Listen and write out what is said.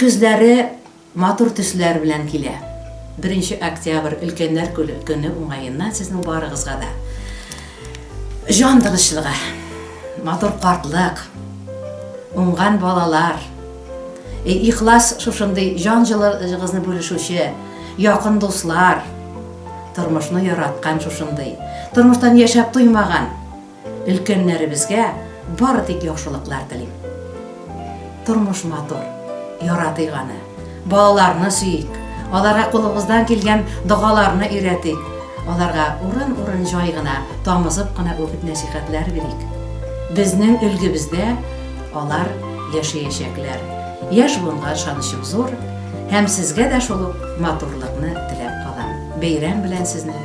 көзләре матур төсләр белән килә. Беренче октябрь, Өлкәннәр көне уңаеннан сезнең барыгызга да җан тынычлыгы, матур картлык, уңган балалар, ихлас шушындый җан җылыгызны бүлешүче якын дуслар, тормышны яраткан шушындый, тормыштан яшәп туймаган Өлкәннәребезгә бары тик яхшылыклар телим. Тормыш матур, яратыйк аны. Балаларны сөйик, аларга кулыбыздан килгән догаларны өйрәтик, аларга урын-урын җай гына тамызып кына үгет-нәсыйхәтләр бирик. Безнең өлгебездә алар яшәячәкләр. Яшь буынга ышанычым зур һәм сезгә дә шул ук матурлыкны теләп калам. Бәйрәм белән сезне!